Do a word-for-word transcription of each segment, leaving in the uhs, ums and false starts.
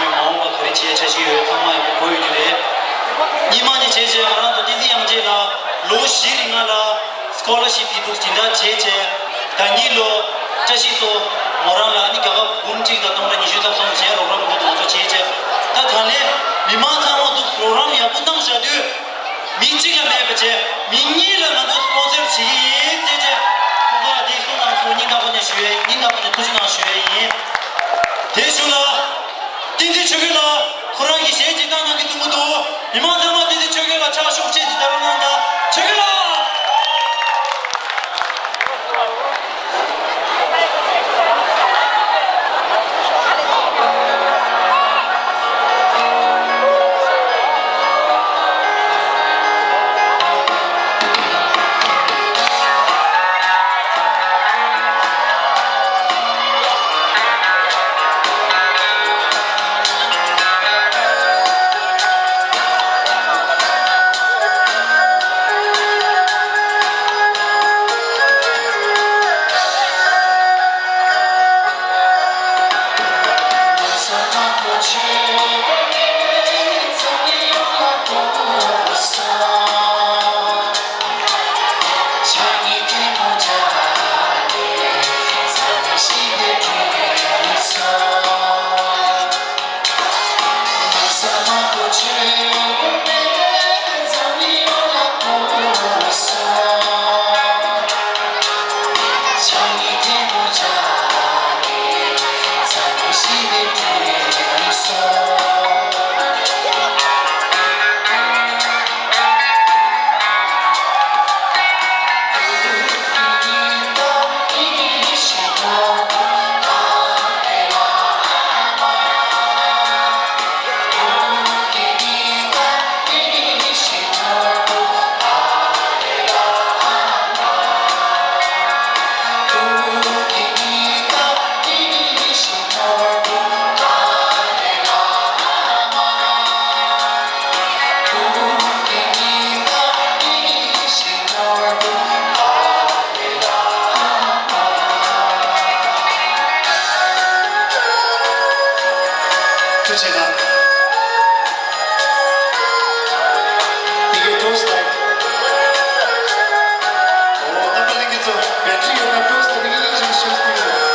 མ་འོངས་པ་ག་རེ་བྱེད་འཆར་གཞི་ཡོད་ཚང་མ་ཡག་པོ་གོ་ཡོད་རྒྱུ་རེད། གཉིས་མ་ནི་བྱས་བྱས་ང་རང་ཚོ་བསྟན་འཛིན་དབྱངས་ཅན་ལགས་ལོ་བཞི་རིང་ལ་སྐོ་ལར་ཤིབ་དེ་འདུག་སྦྱིན་བདག་བྱས་བྱས་ཟླ་གཉིས་ལོ་བཀྲ་ཤིས་སོ་མོ་རང་ལ་ནི་རྒྱལ་ཁབ་འབུམ་གཅིག་དང་སྟོང་ཕྲག་ཉི་ཤུ་རྩ་གསུམ་བྱས་རོགས་རམ་གོ་དང་ཚོ་བྱས་བྱས་ད་ད་ལན་མི་མང་ཚང་མ་འདུག་རོགས་རམ་ཡག་པོ་གནང་བཞག་དུས། མི་གཅིག་ལ་མེད་པ་བྱས་མི་གཉིས་ལ་ང་ཚོ་སྤོན་སར་བྱེད་ཀྱི་ཡིན་ཟེར་བྱས་ཁོ་ཚོ་ལ་དེ་གསུང་གནང་སོང་། སྙིང་ཐག་པ་ནས་ཞུ་ཡས་ཡིན། སྙིང་ཐག་པ་ནས་ཐུགས་རྗེ་གནང་ཞུ་ཡས་ཡིན། དེ་ཞུ་ལ་བསྟན་འཛིན་ཆོས་རྒྱལ་ལགས་ཁོ་རང་གི་གཞས་ཅིག་བཏང་གནང་གི་གསུང་གི་འདུག་མི་མང་ཚང་མ་བསྟན་འཛིན་ཆོས་རྒྱལ་ལགས་ཕྱག་ཤུགས་ཆེ་ཅིག་རྒྱབ་གནང་དང་། ཆོས་རྒྱལ་ལགས། ཐུགས་རྗེ་གནང་། འདི་གའི་ཊོར་ཆི་ལའིཊ། འོ་རྣམ་པ་ལྷན་རྒྱས་ཚོ་བེ་ཊི་རི་ཡོད་ན་ཊོར་ཆི་ལའིཊ་འདི་གའི་ལྷན་རྒྱས་ཚོ་ཞུ་ཐུབ་ཡོད།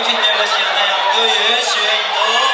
ཁྱེད་གཉིས་ཀ་ཞིག་ཡང་ན་ཡང་དགོས་ཡོད་ཞུ་ཡ་ཡིན་འདུག་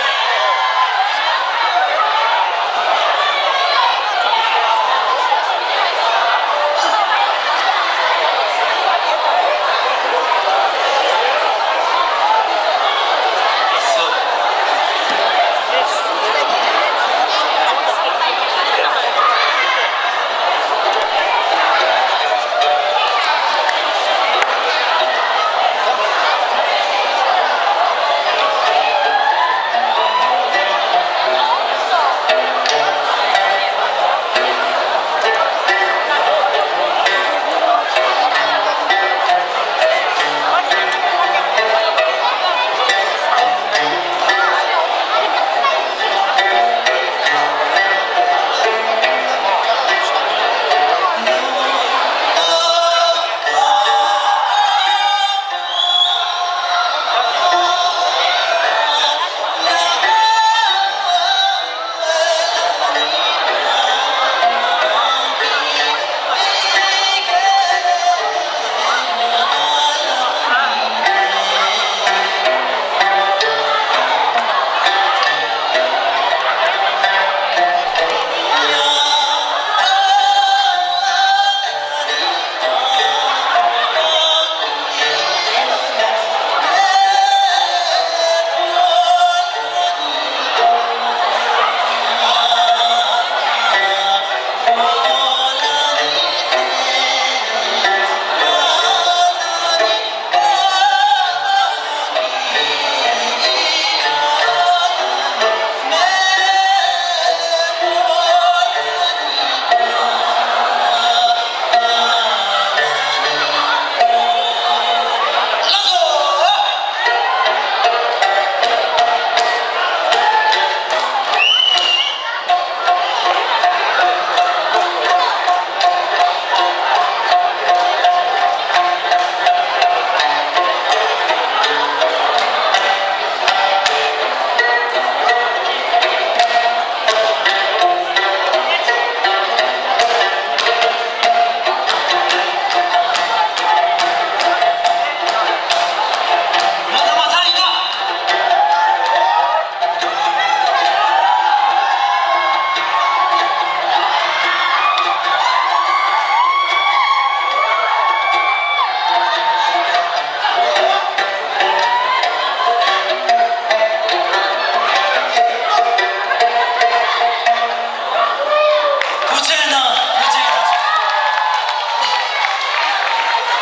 ཐུགས་རྗེ་གནང་། ཐུགས་རྗེ་གནང་།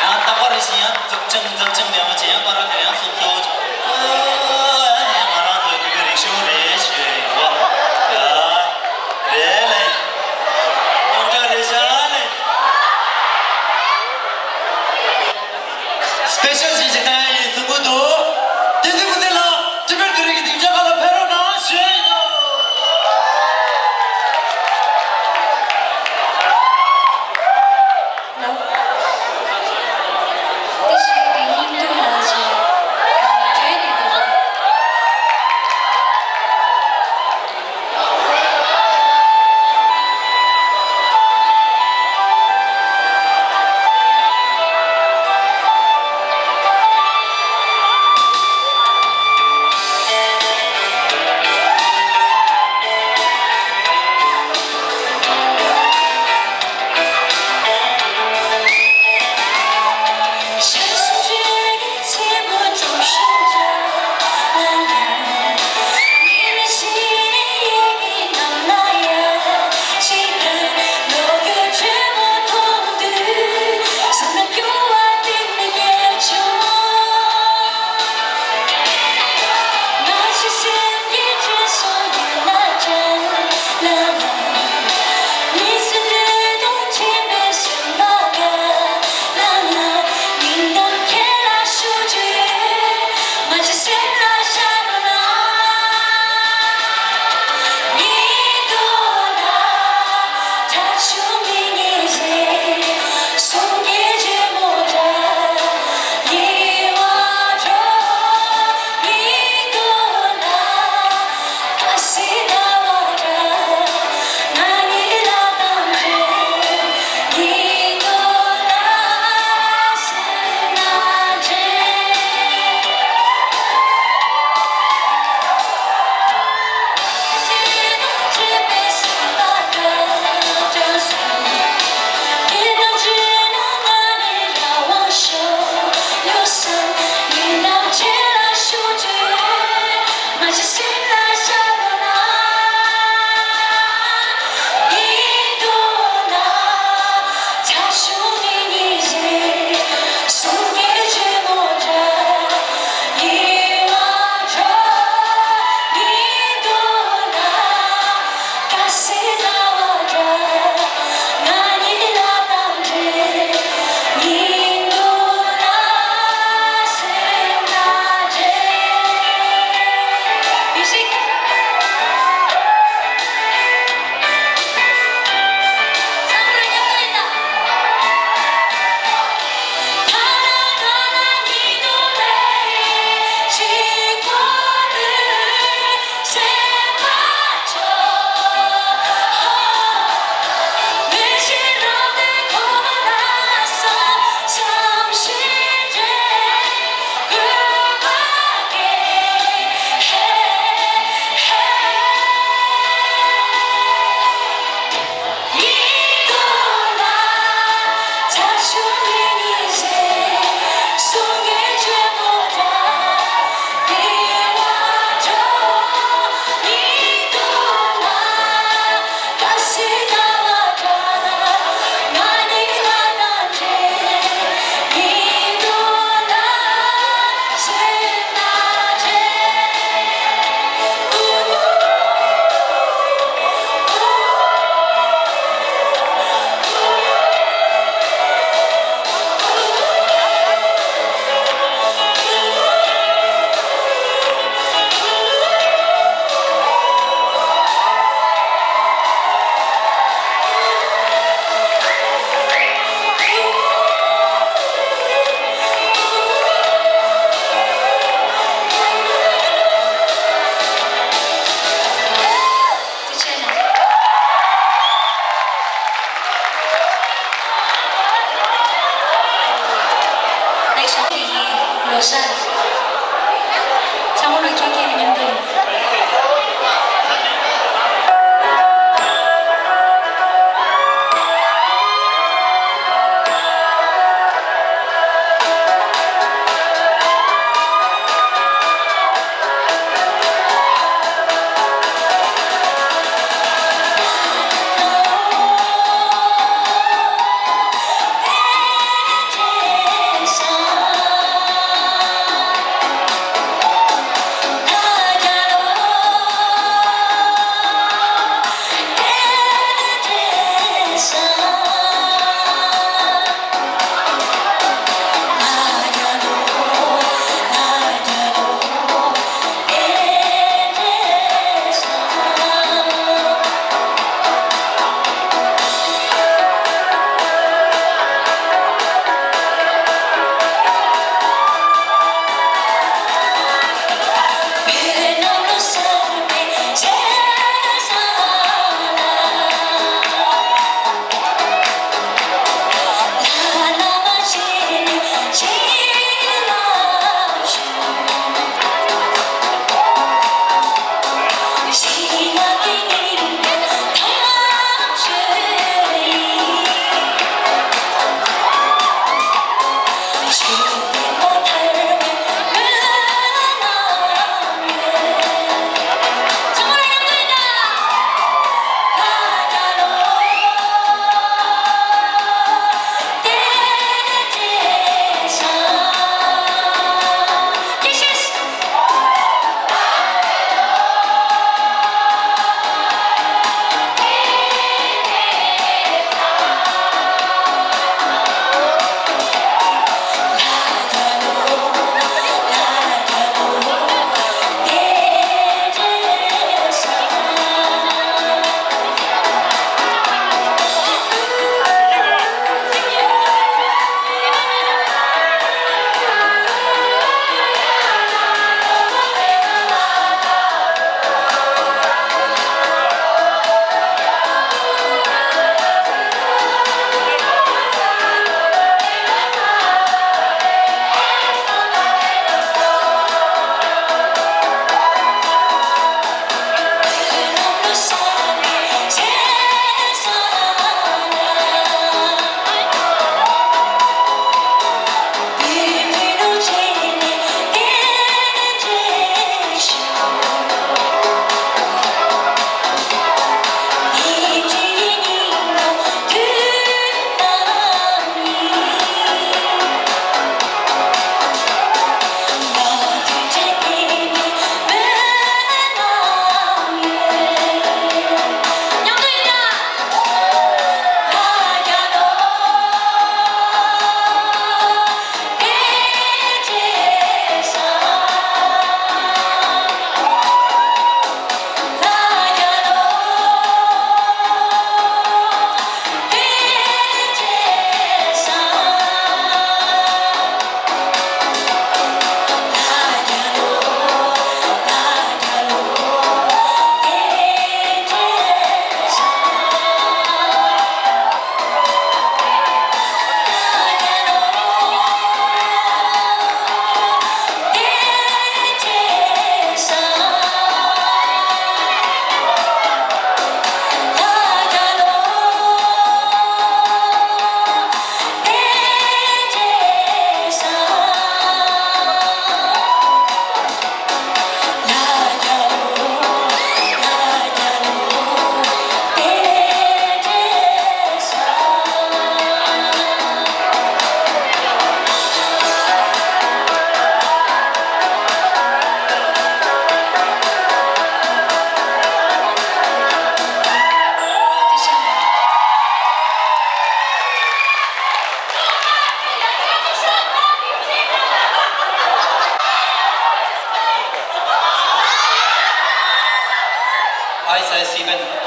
ཡང་རྟག་པར་བཞིན་ཡང་འཛབ་ཅིང་འཛབ་ཅིང་མེད་པ་ཅན་ཡང་པར་དེ་ཡང་སོབ་སོབ་ཅིང་། ཨོ་ཡ་ནི་ང་རང་ཚོའི་བོད་པའི་རིག་གཞུང་རེད་ཞུ་ཡ་ཡིན་པ། ཡ་རེད་ལེ། སྟོང་ཕྲག་རེད་ཤག་ལེ། སྤེ་ཤལ་ཞིག་ཅིག་བཏང་ཡ་ཡིན་གསུང་གི་འདུག་བསྟན་འཛིན་ཀུན་བཟང་ལགས་ཀྲི་པེར་དེ་རིང་གི་སྡིངས་ཆ་ཁག་ལ་ཕེབས་རོགས་གནང་ཞུ་ཡ་ཡིན། ལགས། དེ་བཞིན་དེ་སྙིང་སྡུག་ལ་བྱས། བོད་ནས་འདུག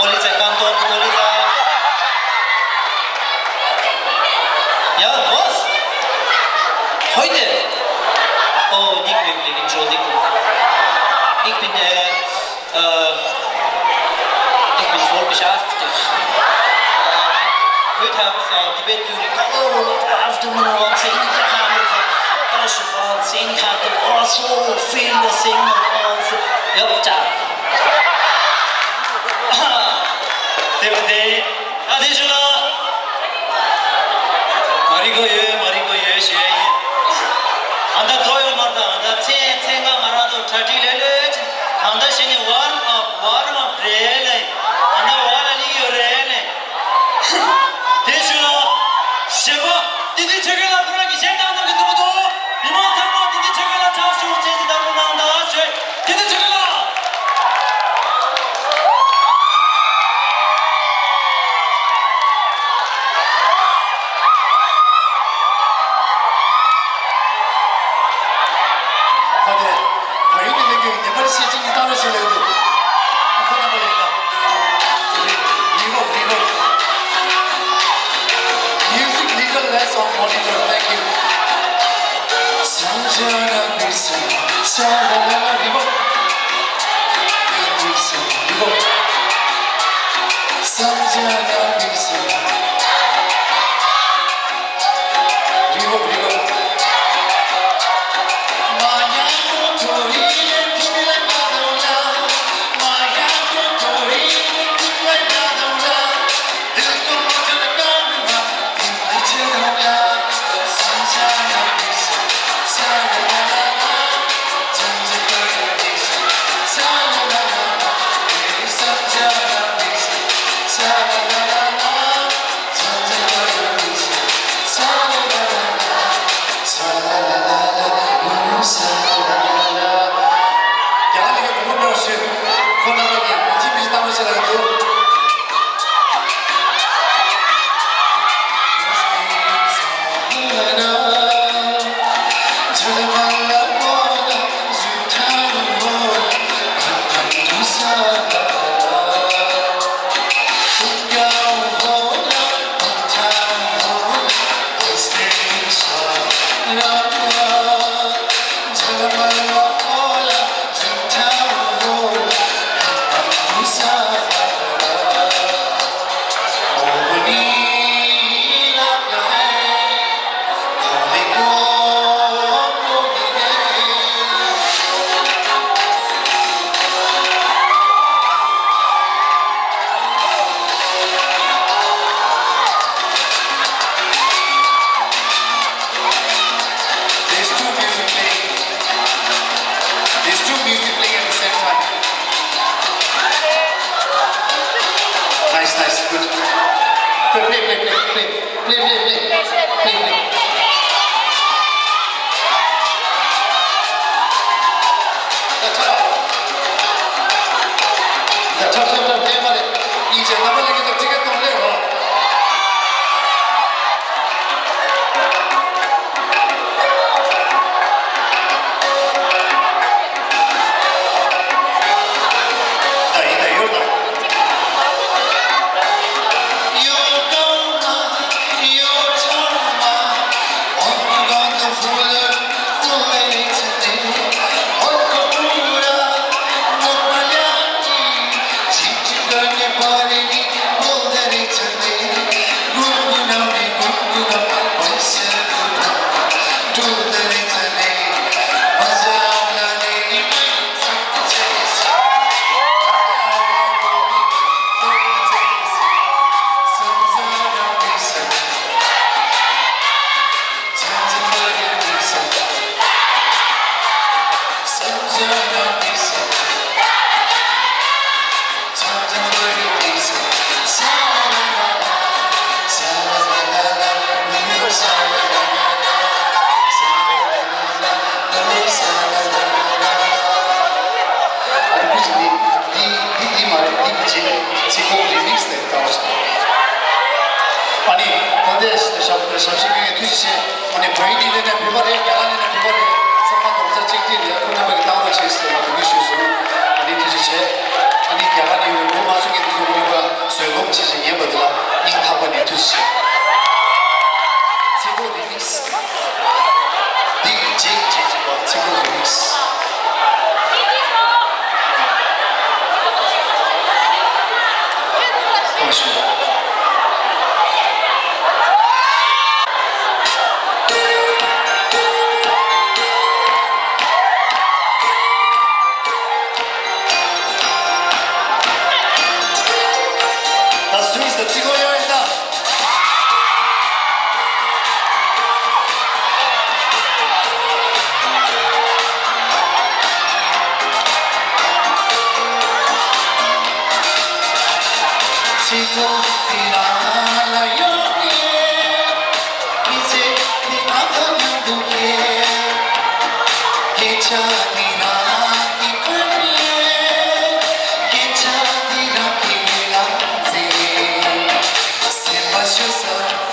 Polizei, Kanton Polizei. Ja, was? Heute? Oh, nicht möglich, Entschuldigung. Ich bin, äh, äh, ich bin voll beschäftigt. Äh, heute hat, äh, die Bettüre auf dem Rad zehn gehabt. Das ist Wahnsinn, ich hatte, oh, so viel Singen und so. Ja, ciao. དེ་བ་དེ། ཨ་དེ་ཞུ་ལ། མ་རིག་གོ་ཡོད། མ་རིག་གོ་ཡོད་ཞུ་ཡ་ཡིན། ཨ་ད་ཐོ་ཡོད་མར་ད། ཨ་ད་ཚེ་ཚེ་ང་ང་རང་ཚོ་གྲ་སྒྲིག་ལེ་ལོས་ཅིག་གང་ད་ཞེ་ནི་ཝརམ་ཨབ་ཝརམ་ཨབ་རེད་ལེ། ཨ་ད་ཝར་ལ་ལི་ཡོད་རེད་ལེ། དེ་ཞུ་ལ། གཞན་པ། དེ་དུས་ཆོས་རྒྱལ་ལགས་ཁོ་རང་གི་གཞས་བཏང་གནང་གི་འདུག་མི་འདུག་མི་མང་ཚང་མ་དེ་དུས་ཆོས་རྒྱལ་ལགས་ཕྱག་ཞུ་བྱས་ཏེ་བདག་པོ་གནང་དང་ཞུས། དེ་དུས་ཆོས་རྒྱལ་ལགས། ཁ་དེ། བལ་ཡུལ་གྱི་ལས་འགུལ་ཉེ་པར་ཤེས་ཅིག་གི་ལྟ་རོགས་ཞུ་ལེགས་འདུག་ཁོ་ན་པ་ལེགས་ད། Legal, legal. Music legal less on monitor. Thank you. Samjhana bisa, sa la la la, legal. Legal. Samjhana bisa. Legal, legal. There's two music playing. There's two music playing at the same time. Nice, nice, good. Play, play, play, play, play, play, play, play, play, play. ད་ཐབ་ཐབ་ཐབ་ཐབ་ལྟས་མ་རེད། ཡིན་ཅེ་རྣམ་པ་ལ་གི་ཚོ་ཊི་ཀེ་ཊི་གཏོང་ལེ་རོ། ད་ཡིན་ད་ཡོད་ད། ཨ་ནི་ཁུ་ཞིག་འདི་འདི་འདི་འདི་མ་རེད། འདི་གི་རྗེས་ནས་ཚིག་ཁོང་རི་མིག་སི་དེ་བཏང་བ་ཞིག་ཨ་ནི་ད་ལྟའི་ཞབས་ཞབས་ཞུ་མཁན་ཐུགས་རྗེ་ཆེ། ཨ་ནི་བོད་ཡིག་འདི་ལེན་ནས་བོད་པ་རེད། རྒྱ་གར་ལེན་ནས་བོད་པ་རེད། ཚང་མ་རྡོག་རྩ་གཅིག་སྒྲིལ་ཡ། ཁོ་རྣམ་པ་གི་བཏང་རོགས་བྱེད་ཟེར་བ་འབོད་སྐུལ་ཞུས་སོང་། ཨ་ནི་ཐུགས་རྗེ་ཆེ། ཨ་ནི་རྒྱ་གར་ནས་ཡོང་བའི་མང་ཚོགས་ཀྱི་འདི་ཚོ་ཁོ་རྣམ་པ། ཅི་ཞིག་ཉན་པ་དེ་ལ་སྙིང་ཐག་པ་ནས་ཐུགས་རྗེ་ཆེ། ཚིག་གོ་རི་མིག་སི། འདི་གི་རྗེས་ཀྱི་རྗེས་ཀྱི་པ་ཚིག་གོ་རི་མིག་སི། ཐུགས་རྗེ་ཆེ། ད་སུ་ཡིས་ད་ཚིག་གོ་ཡོད་ཡིན་ད། ཚིག་གོ་འདི་རང་ལ་ཡོད་ངེས། མི་ཚེ་འདི་ང་དང་མཉམ་དུ་སྐྱེལ། སྐད་ཆ་འདི་རང་གིས་འཁོད་ངེས། སྐད་ཆ་འདི་རང་གིས་ངེད་ལ་བརྩེ། སེམས་པ་ཤོར་ས་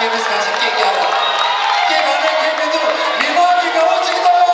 ཁྱེད་ཚོས་གང་ཞིག་སྐད་རྒྱག་རོགས། སྐད་གང་འདྲ་ཁྱེད་མི་འདུག་མི་མང་གིས་དགའ་བོ་བྱེད་ཀྱི་འདུག་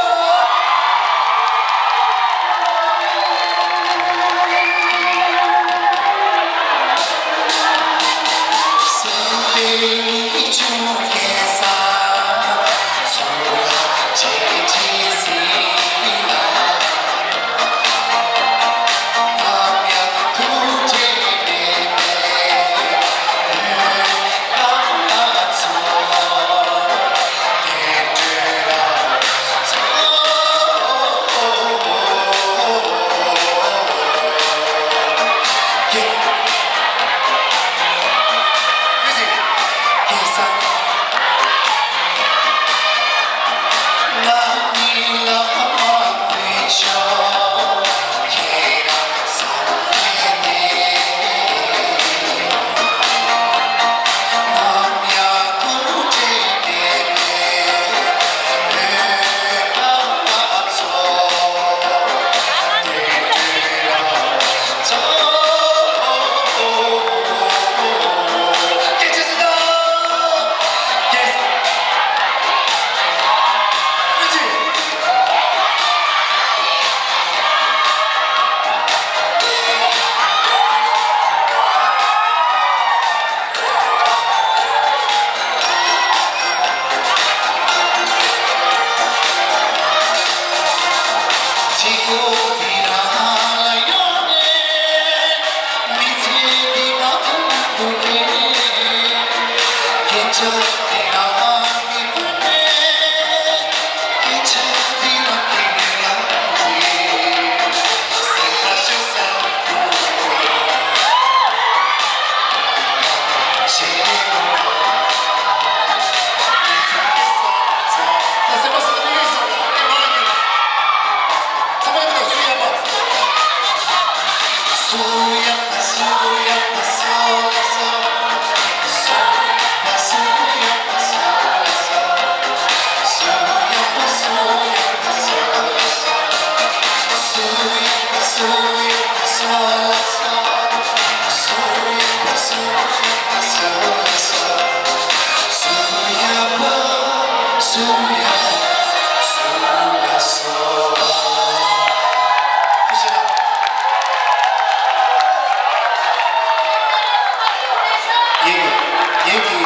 ངེད་ཀྱི་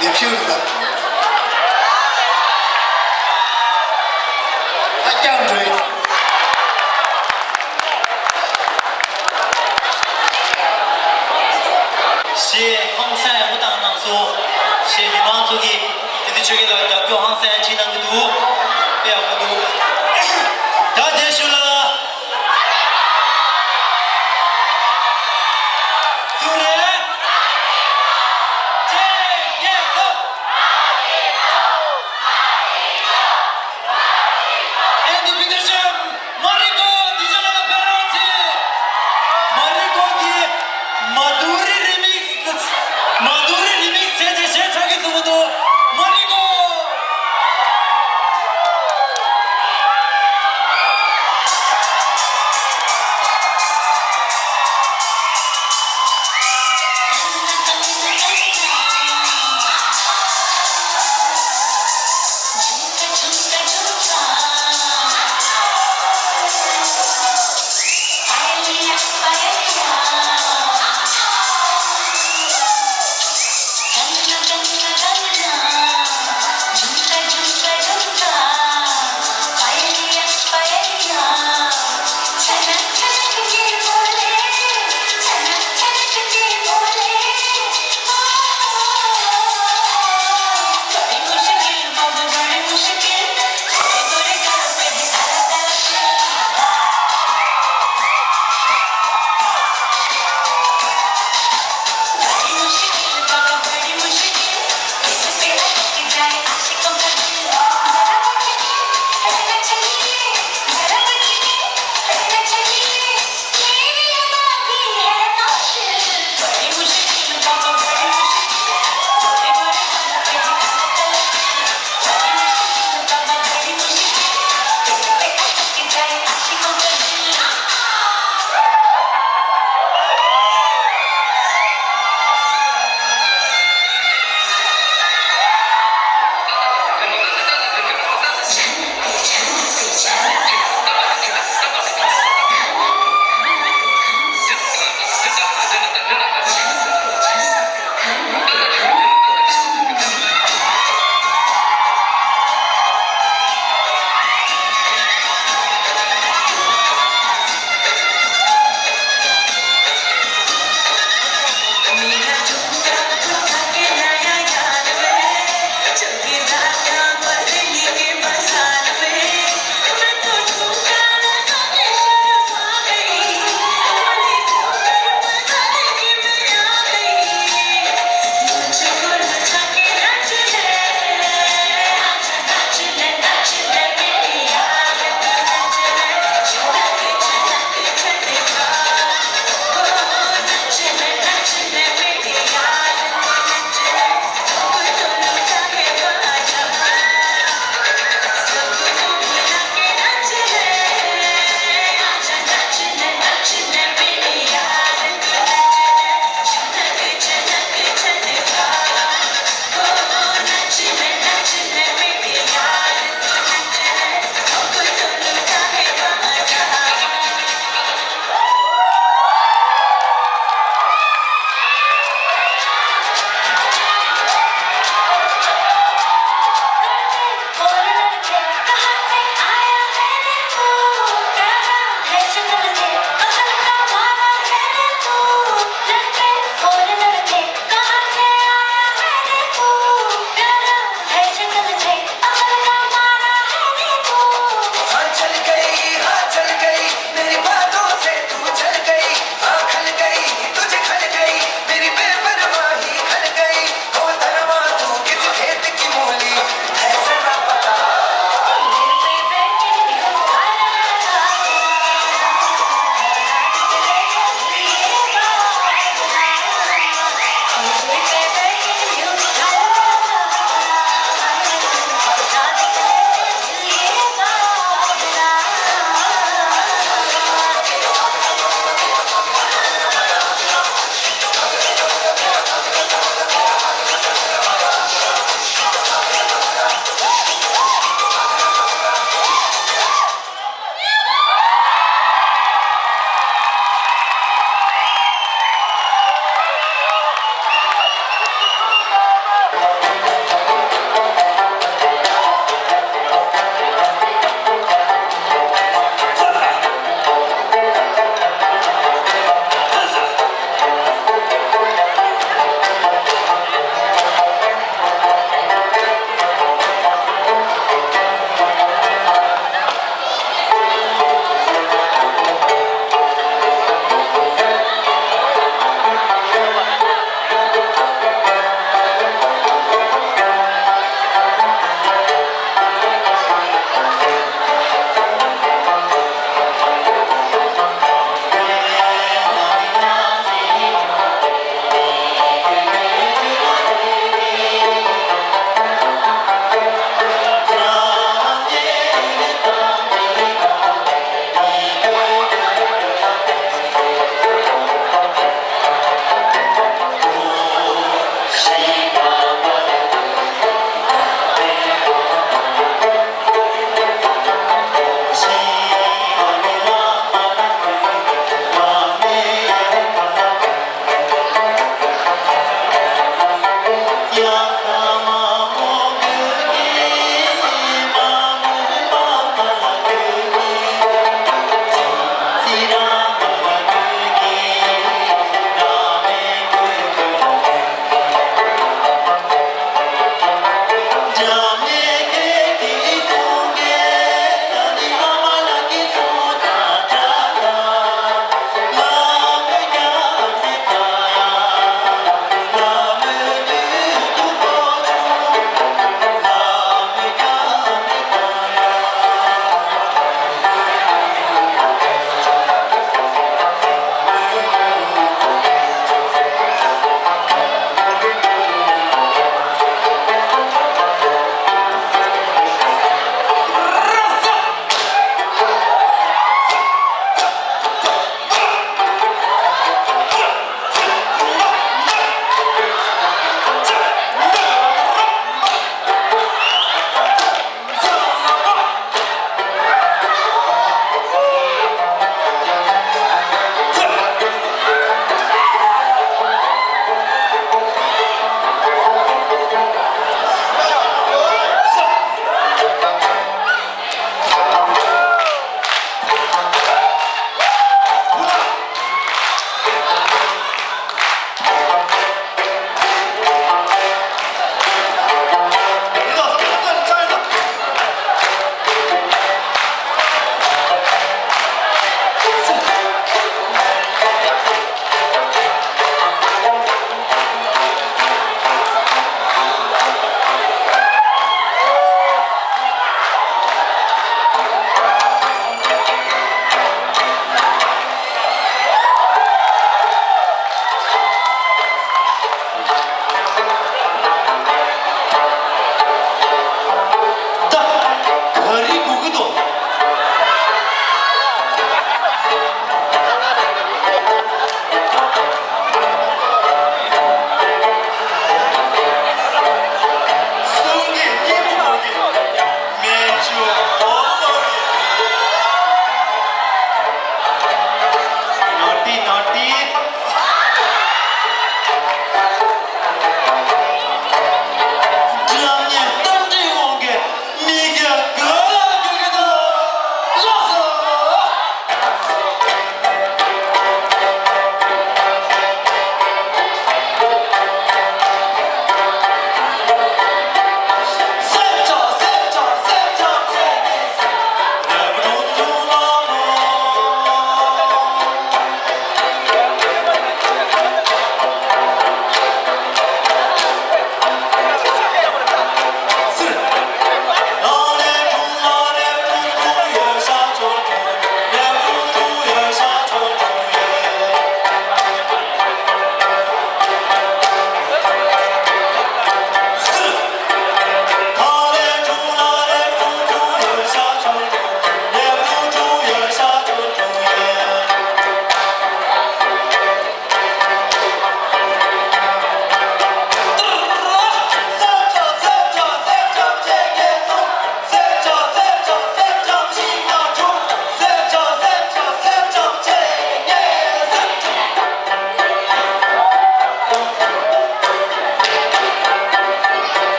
ངེད་ཀྱི་ལས་བྱེད་རུ་དང་ཨ་ཀྱང་འགྲོ་ཡི། ཞེས་ཧང་སང་ཡག་པོ་བཏང་གནང་སོང་། ཞེས་མི་མང་ཚོ་གིས་དེ་དུས་ཆོས་རྒྱལ་ལགས་རྒྱབ་སྐྱོར་ཧང་སང་ཡག་བྱེད་གནང་གི་འདུག་དཔེ་ཡག་པོ་འདུག་ད་དེ་ཞུ་ལ། སུ་རེད། ཅེས་ངས་སོ།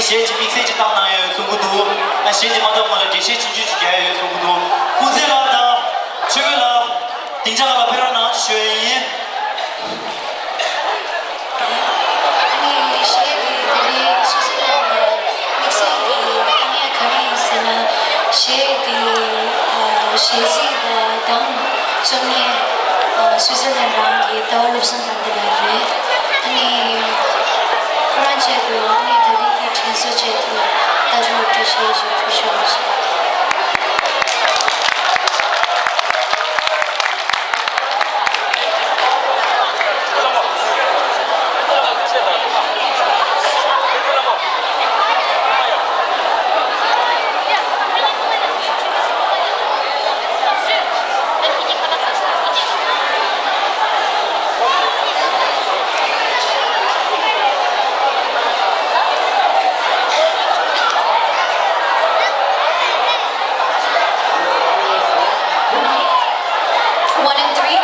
གཞས་ཀྱི་དམིགས་བསལ་གྱི་བཏང་གནང་ཡོད་གསུང་གི་འདུག་ཨ་གཞས་དེ་མ་གཏོགས་ང་ལ་འགྲེལ་བཤད་ཆུང་ཆུང་ཅིག་རྒྱག་ཡོད་གསུང་གི་འདུག་ཀུན་གསལ་ལགས་དང་ཆོས་སྐྱིད་ལགས། སྡིངས་ཆ་ལ་ཕེབས་རོགས་གནང་ཞུ་ཡ་ཡིན། ཨ་ནི་གཞས་འདི་ད་རེས་སུའུ་ཙི་ལན་ནས་དམིགས་བསལ་གྱི་བཏང་ཡ་ག་རེ་ཡིན་ཟེར་ན། གཞས་འདི་ཨ་གཞས་ཚིག་དང་གདངས་རྩོམ་མཁན་ཨ་སུའུ་ཙི་ལན་རང་གི་ཟླ་བ་བློ་བཟང་དགའ་ལགས་རེད། ཨ་ནི་ཁོ་རང་ཆེད་དུ་ཨ་ནི་ད་རེས་ཀྱི་དྲན་གསོ་ཆེད་དུ་ལྟ་ཞིབ་སློབ་ཁྲིད་གཞས་ཤིག་ཕུལ་ཆོག་པ་བྱས། One and three.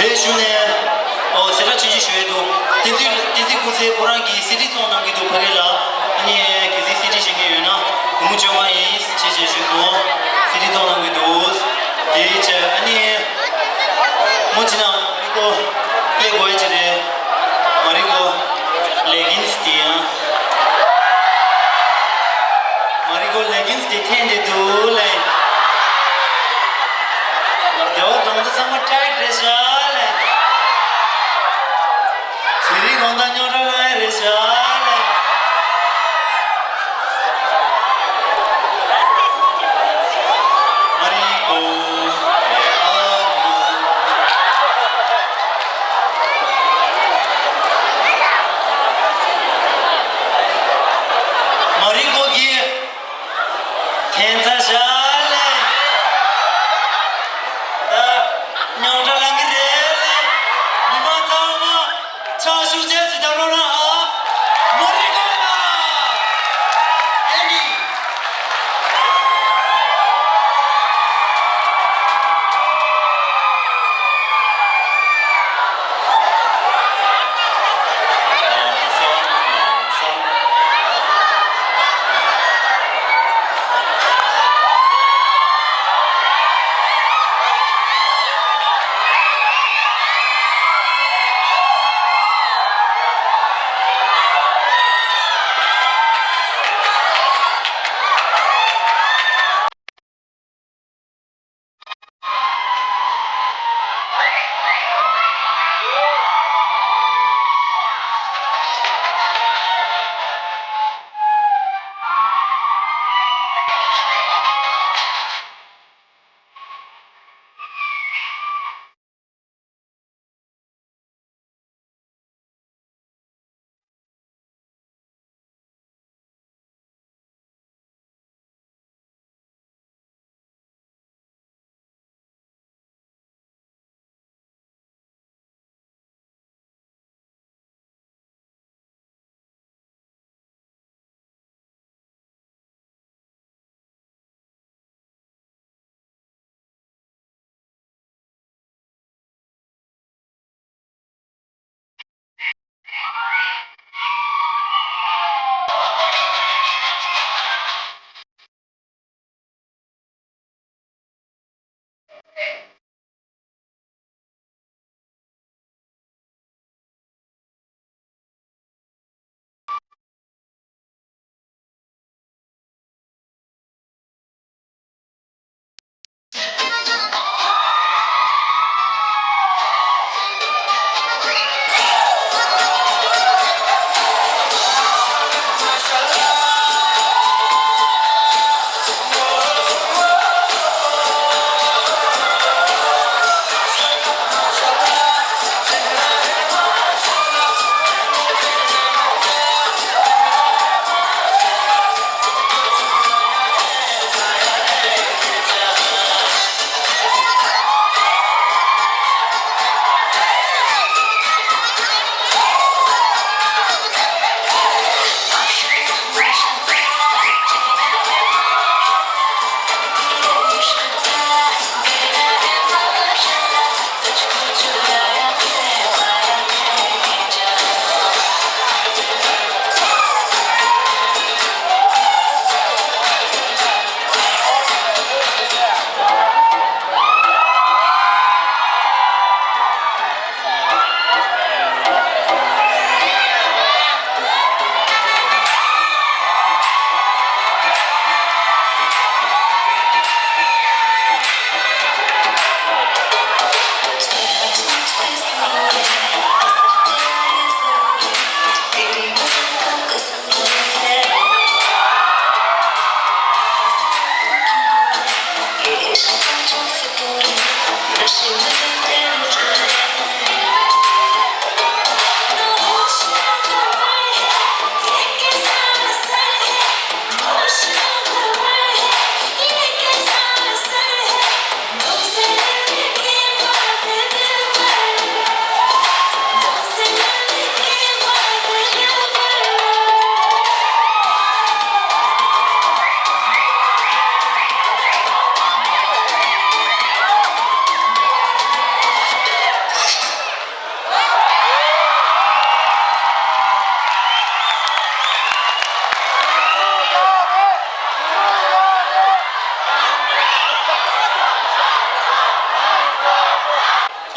དེ་ཞུ་ནས། ཨོ་གསལ་བསྒྲགས་ཆུང་ཆུང་ཞུ་ཡས་འདུག་བསྟན་འཛིན་བསྟན་འཛིན་ཀུན་གསལ་ཁོ་རང་གི་སི་ཌི་བཙོང་གནང་གི་འདུག་བཅོ་ལྔ་ཡིན་ཅེས་ཅེས་ཞུས་སོང་། སི་ཏི་ཚོགས་གནང་གི་འདུག་དེའི་ཕྱིར་ཨ་ནི་མོ་ཅི་ན་མི་ཀོ་ཀླད་ཀོ་ཡ་ཅི་རེད། མ་རི་ཀོ་ལེ་གིན་སི་དེ་ཡང་། མ་རི་ཀོ་ལེ་གིན་སི་དེ་འཐེན་ཏེ་འདུག་ལེ། སྡེ་བ་གང་ཚ་ཚང་མ་ཀྲེག་རེད་ཤག་ལེ། ཚེ་རིང་དགོང་དག་རྙོག་དྲ་ལངས་ཡ་རེད་ཤག་ལེ། མ་རི་ཀོ་ཨ་རུ། མ་རི་ཀོ་གི་འཐེན་ཚར་ཤག་ལེ། ད་རྙོག་དྲ་ལངས་གི་རེད།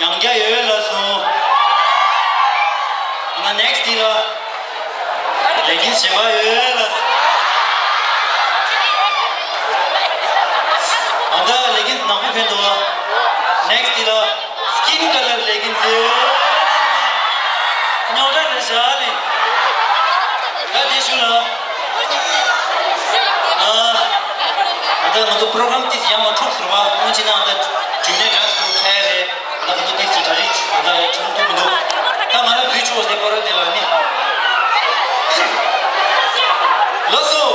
ཡང་བསྐྱར་ཡོད་ལ་སོང་། ཨ་ན་ནེག་སི་ཊི་ལ། ལེ་གིན་སི་གཞན་པ་ཡོད་ལ། ཨ་ད་ལེ་གིན་སི་ནག་པོ་ཕན་འདུག་ནེག་སི་ཊི་ལ། སི་ཀིན་ཀ་ལར་ལེ་གིན་སི་ཡོད། ཉོ་ད་རེ་ཞག་ལེ། ད་དེ་ཞུ་ལ། ཨ་ད་ང་ཚོ་པྲོ་གྲམ་དེ་ཡང་མ་འཁྲུག་ཟེར་བ། སྔོན་ཆད་ན་ཨ་ད་ཇུ་ནེ་ཌན་སི་གུ་རུབ་ཁྱེར་རེད། ད་ང་ཚོ་ཏིག་ཙམ་གྲ་སྒྲིག་ད་ལ་ཁྲིམས་མཐུན་མི་འདུག་ད་ང་རང་འཛུལ་ཆོག་ཟེར་པ་ར་དེ་ལ་ནི། ལགས་སོ།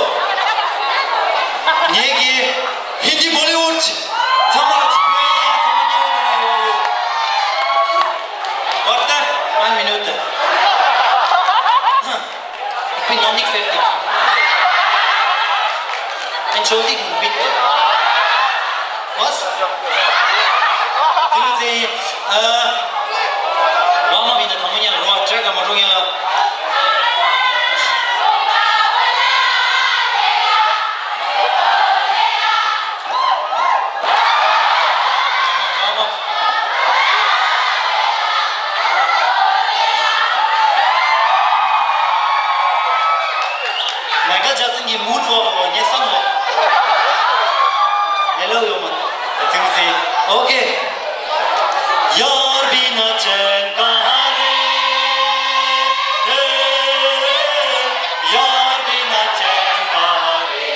ངེད་ཀྱི་ཧིན་དི་བོ་ལི་ཝུད་ཚང་མ་ལ་ཅིག་ཕུལ་ཡིན། ཚང་མ་མཉམ་དུ་ན་ཡོད་ཡོད། What the? One minute. Ich bin noch nicht fertig. Entschuldigen, bitte. Was? Grüße. Äh, Mama wieder, Tamunia, Roa, Chaka, Marunia. མའི་ཁལ་ཇེག་སན་གྱི་མུན་ཝོག་ལོ་ངས་བསམ་ལོ། ཧེ་ལོ་ཡོང་མ། ཐེངས་སི། ཨོ་ཁེ། यार बिना चैन कहाँ रे, यार बिना चैन कहाँ रे,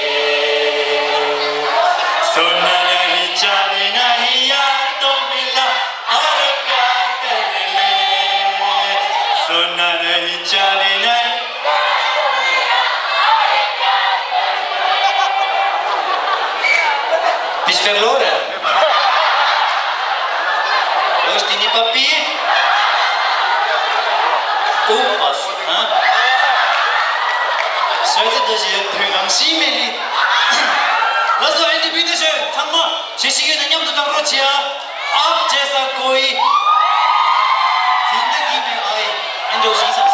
सोना नहीं चांदी नहीं यार तो मिला और प्यार कर ले, सोना नहीं चांदी नहीं। Bist verloren? Wo ist deine Papi? Aufpassen, ha? Sollte das hier Programm Schimmel? Lass doch eine, bitteschön, fang mal. Shishigen, nimm du doch Rochia. Ab, Jessa, Koi. Zindagi mein aaye. Ando, Jesus.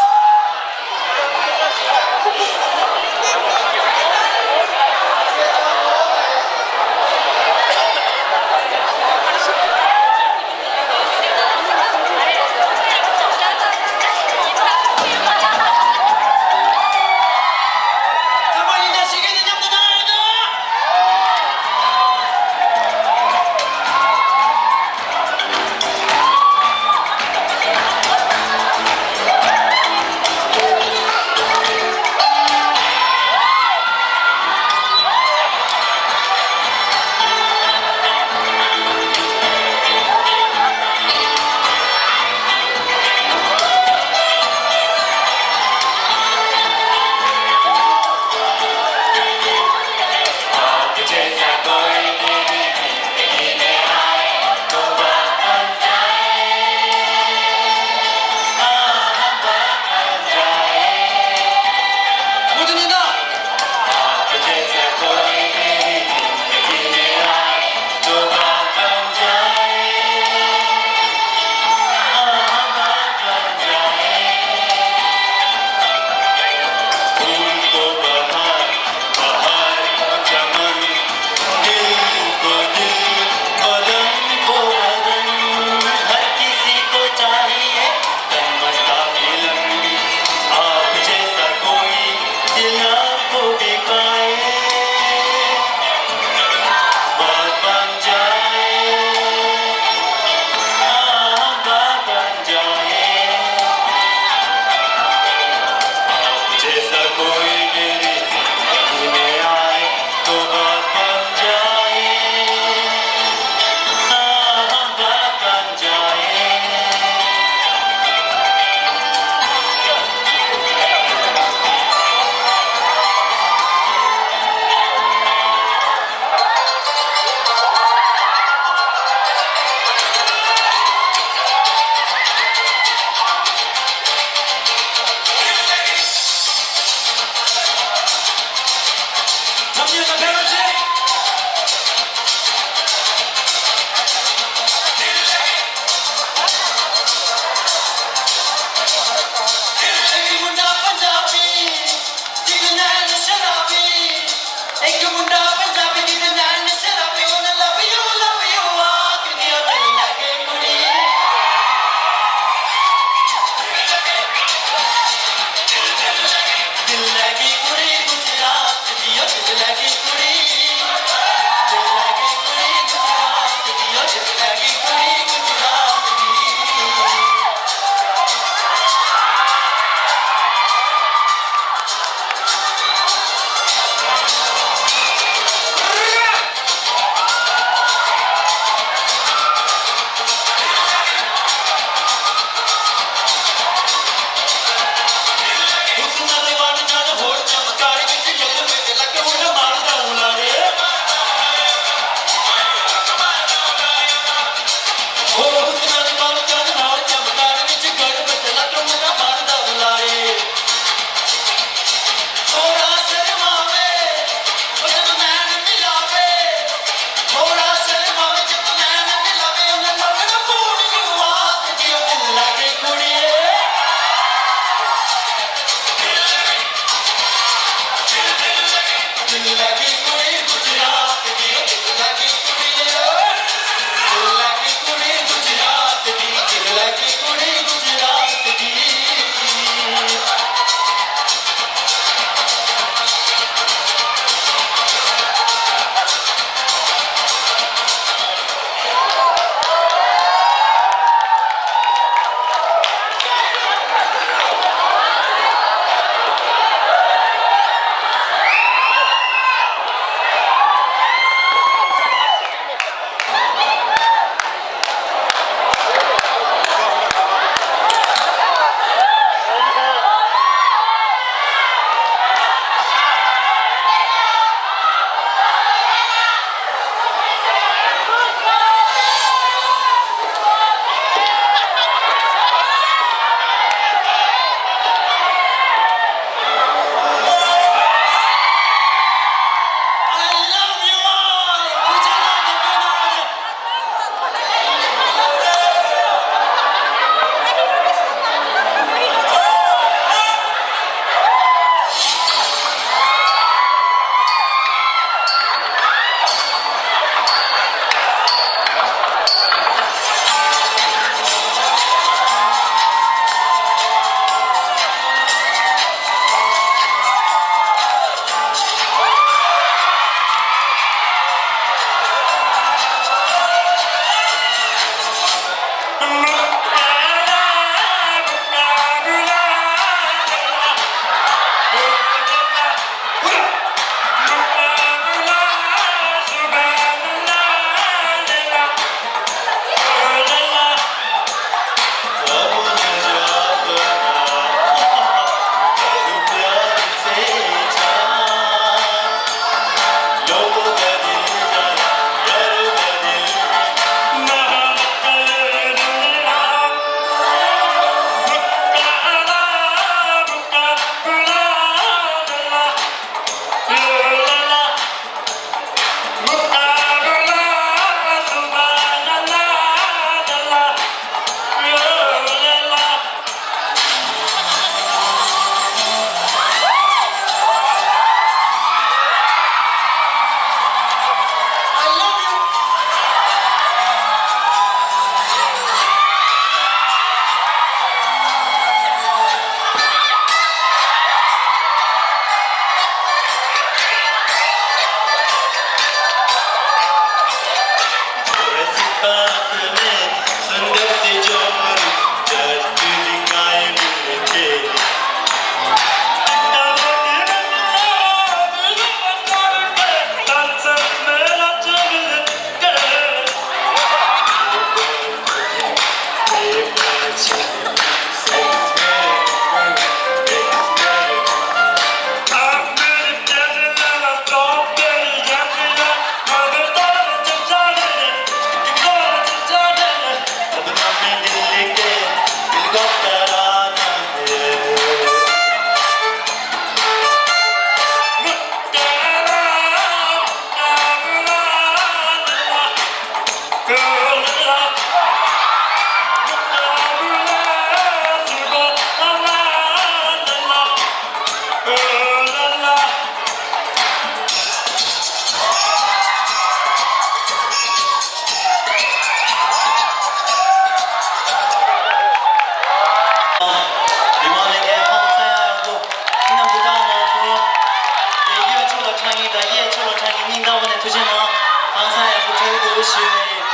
ཚང་མ་ནས་ཐུགས་རྗེ་གནང་། ཧང་སང་ཡག་པོ་འཁྲབ་ཀྱི་འདུག་ཞུ་ཡ་ཡིན།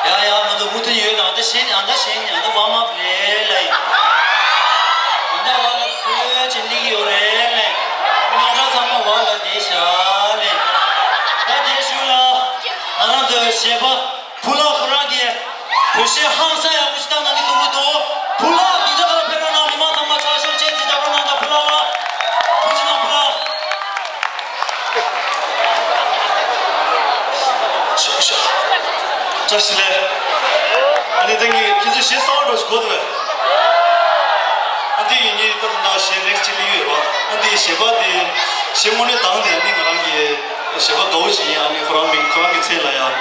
ཡ་ཡ། ང་ཚོ་མུ་མཐུད་ཡོད། ད་ལྟ་གཞས་ཨ་ད་གཞས་ཨ་ད་ཝརམ་ཨབ་རེད་ལ་ཡིན། ཨ་ད་ཝརམ་ཨབ་ཁོས་ཅིག་སླེབས་ཀྱི་ཡོད་རེད་ལ་ཡིན། རྣམ་གྲངས་ཚང་མ་ཝརམ་ལ་བསྡད་བཞག་ལ་ཡིན། ད་དེ་ཞུ་ལ། ང་རང་ཚོའི་གཞས་པ། བུ་ལགས་ཁོ་རང་གིས་བོད་གཞས་ཧང་སང་ཡག་པོ་ཞིག་བཏང་གནང་གི་བཟོ་གི་འདུག་བུ་ལགས་གདན་ས་ཁ་ལ་ཕེབས་རོགས་གནང་། མི་མང་ཚང་མ་ཕྱག་ཤུགས་ཆེ་ཙམ་རྒྱབ་རོགས་གནང་དང་། བུ་ལགས་ལ་ཐུགས་རྗེ་གནང་། བུ་ལགས། ཤག་ཤག་བཀྲ་ཤིས་བདེ་ལེགས། ཨ་ནི་ད་ངས་ཁྱེད་ཚོའི་གཞས་གསར་པ་འདྲ་ཞིག་གོ་ཐུབ་པས། ཨ་འདི་ཡིན། ངས་ད་ད་ལྟ་གཞས་ནེག་སི་ཊི་ཅིག་སླེབས་ཡོད་རེད་པ། ཨ་འདི་གཞས་པ་དེ་གཞས་དངོས་གནས་དང་དེ། ཨ་ནི་ང་རང་གི་གཞས་པ་དགའ་བོ་ཞིག་ཡིན། ཨ་ནི་ཁོ་རང་མིང་ཁོ་རང་གི་མཚན་ལ་ཡང་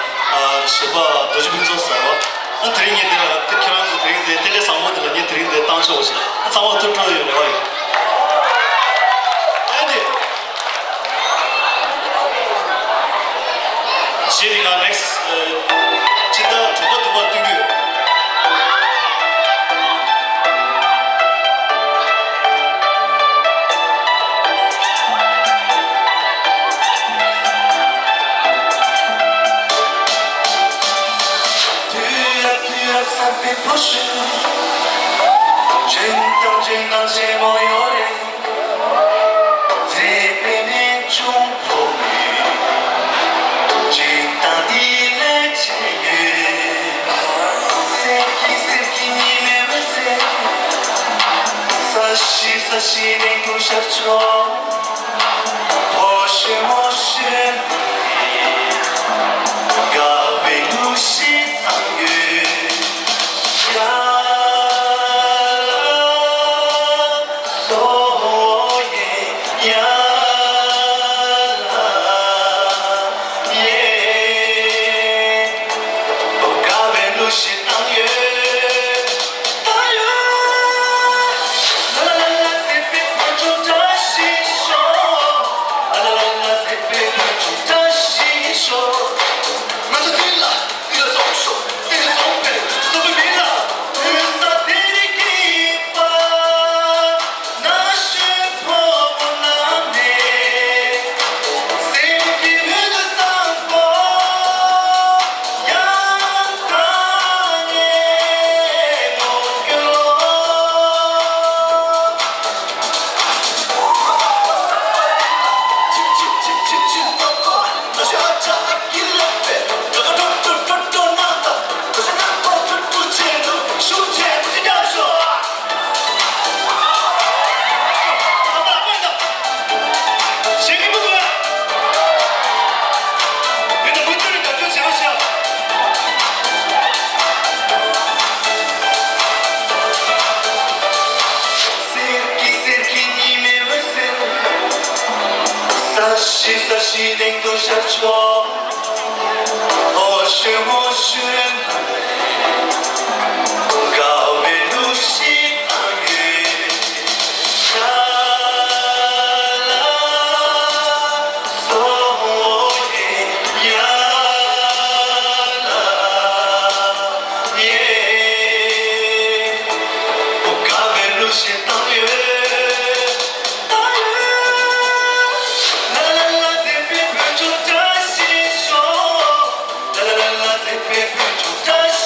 གཞས་པ་རྡོ་རྗེ་ཕུན་ཚོགས་ཟེར་བ། ཨ་དེ་རིང་ངས་དེ་ལ་ཁྱེད་རང་ཚོ་དེ་རིང་དེ་དེ་ལས་བཟང་པོ་དེ་ལ་ངས་དེ་རིང་དེ་བཏང་ཆོག་པ་ཞིག་ཨ་ཚང་མ་ཐུགས་སྤྲོ་ཡོད་རེད་པ་ཡིན། ཨ་ནི། གཞས་འདི་ང་ནེག་སི་ཊི་ཨ་སྤྱི་ཟླ་དྲུག་པ་བདུན་པར་སྟོན་གྱི་ཡོད། དུས་རབས་དུས་རབས་གསར་པའི་བུ་ཤུ། འཇོན་ཐང་འཇོན་ཐང་ཆེན་པོ་ཡོད་རེད། མཛེས་པའི་གནས་ཆུང་ཕོ་མོའི་སྤྱིར་བཏང་འདི་ལས་ཆེ་ཡོད། གསེར་གྱི་གསེར་གྱི་ཉི་མའི་འོད་ཟེར། ས་གཞི་ས་གཞི་སྟེང་དུ་ཤར་ཆོག་ཕོ་གཞོན་མོ་གཞོན་དགའ་བའི་གླུ་གཞས་བཏང་ཡོད། ཡ་ལ། སོ་ཡེ་ཡ་ལ་ཡེ། དགའ་བའི་གླུ་གཞས་བཏང་ཡོད། བཏང་ཡོད། ལ་ལ་ལ་ལ་མཛེས་པའི་བོད་ལྗོངས་བཀྲ་ཤིས་ཤོག་ལ་ལ་ལ་ལ་མཛེས་པའི་བོད་ལྗོངས་བཀྲ་ཤིས་ཤོག་ང་ཚོ་འདི་ལ། འདི་ལ་འཛོམས་ཤོག་འདི་ལ་འཛོམས་པའི་འཛོམས་པའི་མི་ལ། འོད་ཟེར་དེ་རིང་གི་པ། ན་གཞོན་ཕོ་མོ་རྣམས་ནས། སེམས་ཀྱི་འོད་བཟང་པོ། ཡང་དག་ནས་ངོ་སྐྱོང་། གསེར་གྱི་གསེར་གྱི་ཉི་མའི་འོད་ཟེར། ས་གཞི་ས་གཞི་སྟེང་དུ་ཤར་ཆོག་ཕོ་གཞོན་མོ་གཞོན། དགའ་བའི་གླུ་གཞས་བཏང་ཡོད། ཡ་ལ། སོ་ཡེ་ཡ་ལ་ཡེ། དགའ་བའི་གླུ་གཞས་བཏང་ཡོད། བཏང་ཡོད། ལ་ལ་ལ་མཛེས་པའི་བོད་ལྗོངས་བཀྲ་ཤིས་ཤོག་ལ་ལ་ལ་ལ་མཛེས་པའི་བོད་ལྗོངས་བཀྲ་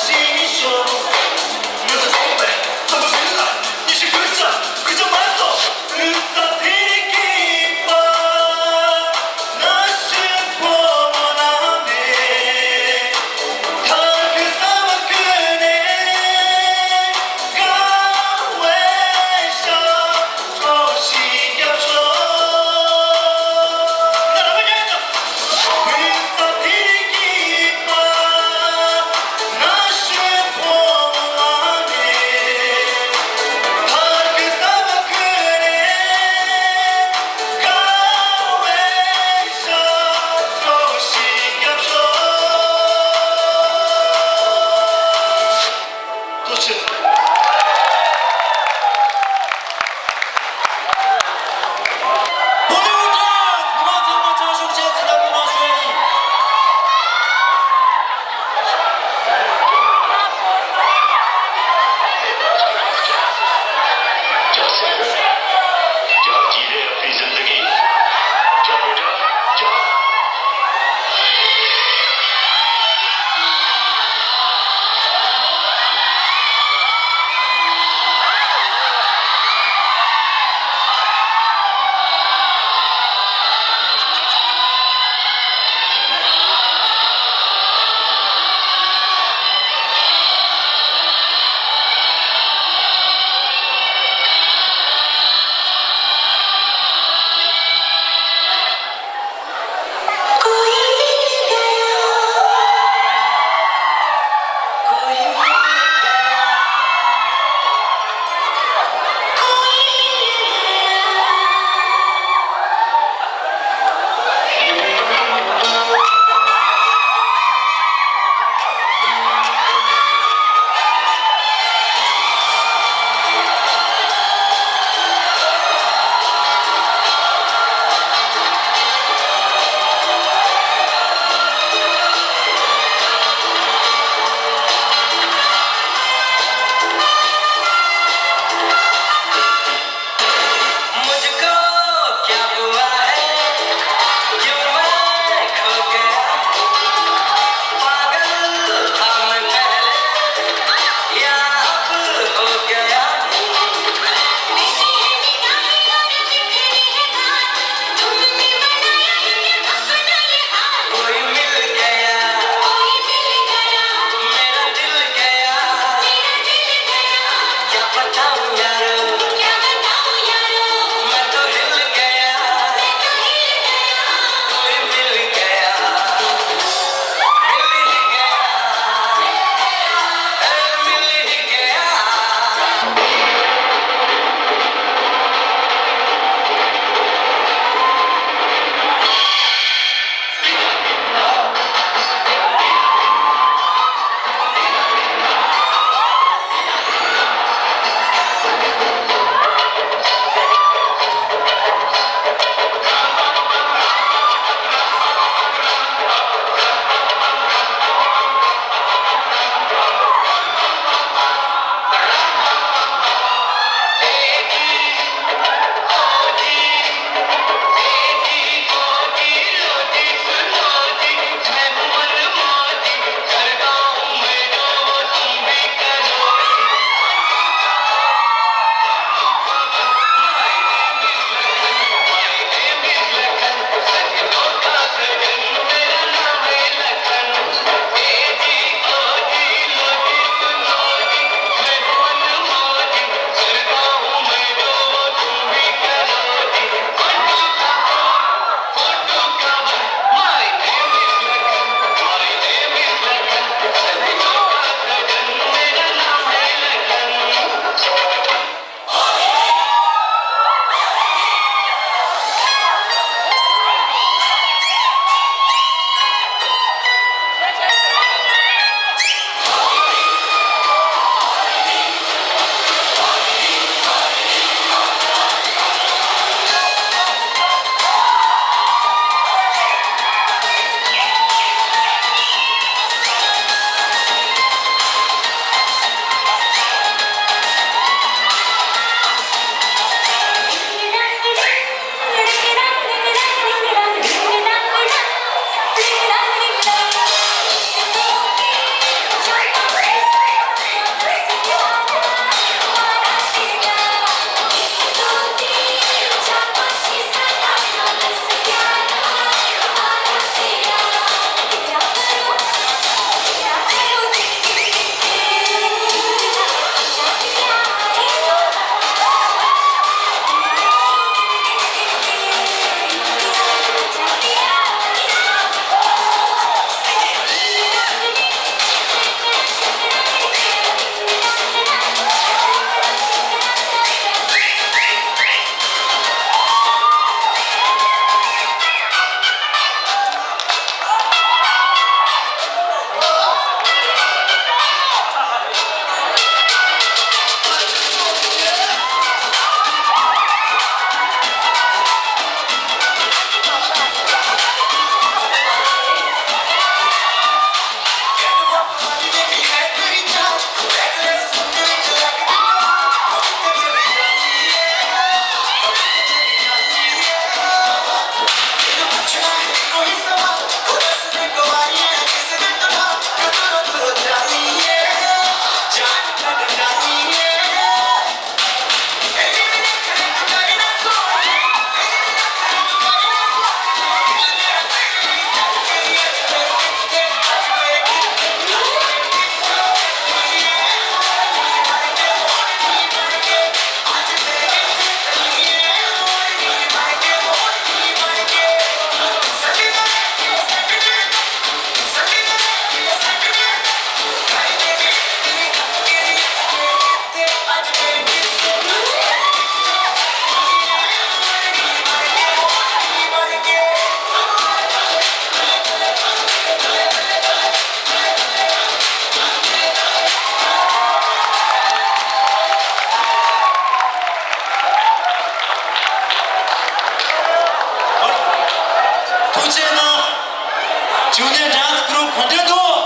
ཇུ་ནི་ཡར་ཌན་སི་གུ་རུབ་ག་འདྲ་འདུག་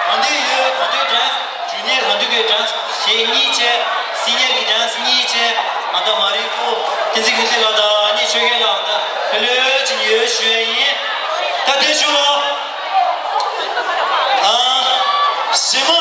ག་འདྲ་ཡོད། ག་འདྲའི་ཌན་སི། ཇུ་ནི་ཡར་ག་འདྲ་གི་ཌན་སི་གཞས་གཉིས་བྱས། སི་ནི་ཡར་གི་ཌན་སི་གཉིས་བྱས། ཨ་ད་མ་རིག་པོ་བསྟན་འཛིན་ཀུན་གསལ་ལགས་དང་ཨ་ནི་ཆོས་རྒྱལ་ལགས་དང་ལྷོད་ལྷོད་ཅིག་ཡོད་ཞུ་ཡ་ཡིན། ད་དེ་ཞུ་ལ། ཨ། ཞི་མོ།